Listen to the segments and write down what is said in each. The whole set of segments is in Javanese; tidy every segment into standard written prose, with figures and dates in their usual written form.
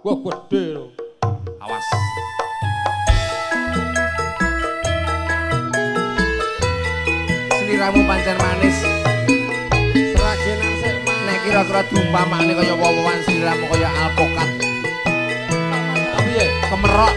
Wah, gede lho. Awas. Sliramu pancen manis. Sragenan sik Mas. Nek kira-kira diumpamakne kaya wowoan sliramu kaya alpokat. Piye? Kemerok.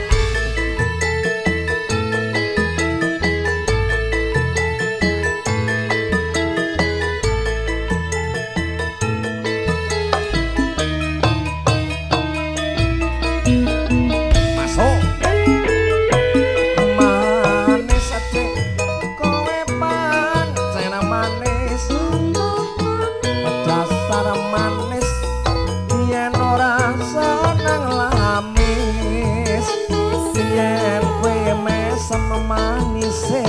Masuk. Manis adik kowe pancen manis. Dasar manis yen ora seneng lamis. Yen kowe mesem manise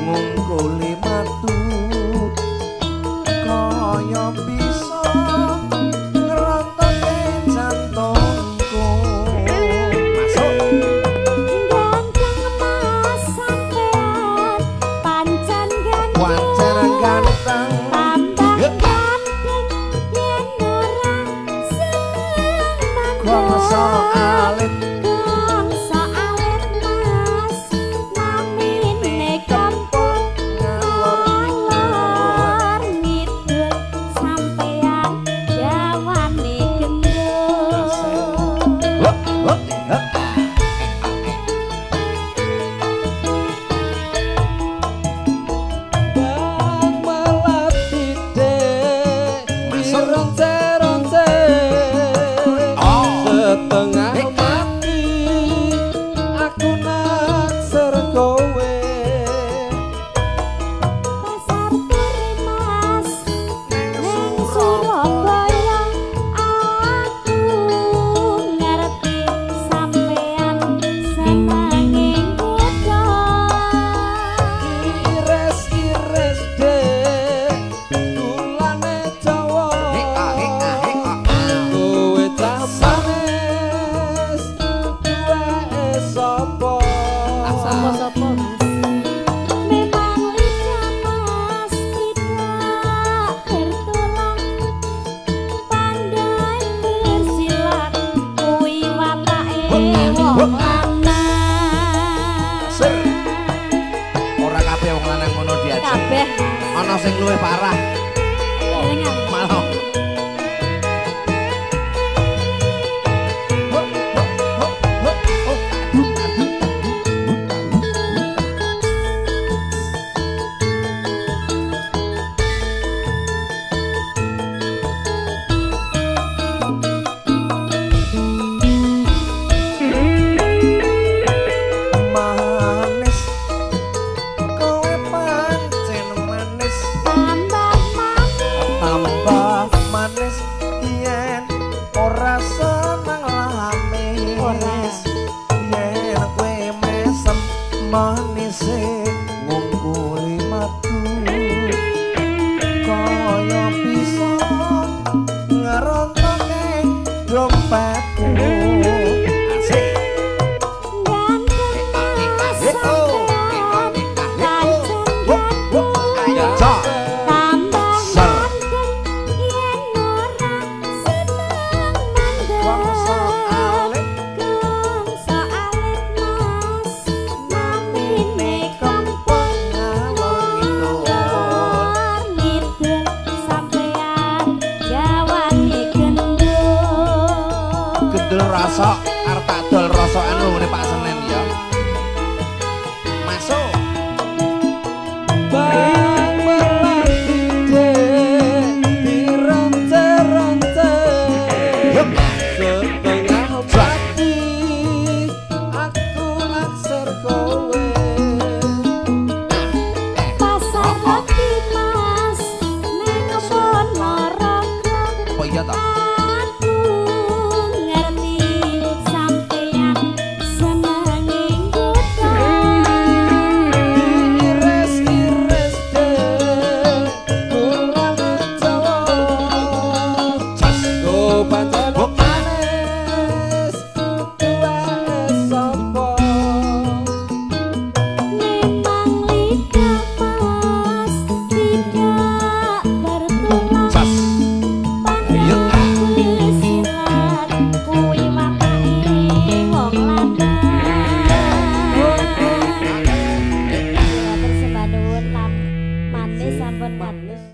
ngungkuli matu kaya bisa ngerontoke jantungku. Masuk. Ganteng Mas sampean pancen ganteng. Pancen ganteng. Tambah ganteng yen ora seneng Bangsa mandor. Alit Bangsa alit Mas namine kempul ngalor ngidul sampean gawane gendul. Hop, hop, hop. Bang melati dek Masuk. dironce-ronce. Oh. Setengah mati aku naksir kowe. Pasar Turi Mas ning Surabaya aku ngerti sampean senenge kutha. Ires-ires dek gulane Jawa. Hek-a, hek-a, hek-a. Kowe cah manis duweke sapa? Sapa-sapa Mas? Memang lidah Mas tidak bertulang, pandai bersilat kuwi watake wong lanang. Ser. Ora kabeh wong lanang ngono diajak. Kabeh. Ana sing luwih parah. Jenengan. Malah. Hop, hop, hop, hop. Oh, aduh, aduh, aduh, aduh. Manis kowe pancen manis. Tambah manis. Tambah manis yen ora seneng lamis. Ora. Yen kowe mesem manise ngungkuli matu kaya bisa ngerontoke dompetku. Asik. Ganteng Mas sampean pancen ganteng. Ayo, Cok. Tambah Ser. ganteng yen ora seneng Bangsa mandor. alit Bangsa alit Mas namine kempul ngalor ngidul. ngalor ngidul sampean gawane gendul. Gendul rosok arep tak dol rosokan ngene Pak Senen ya. Masuk. Bang melati dek dironce-ronce. Hup. Setengah mati aku naksir kowe. Pasar Legi Mas ning Ponorogo. Apa iya toh? Aku ngerti sampean senenge kutha. Diiris-iris dek Manis.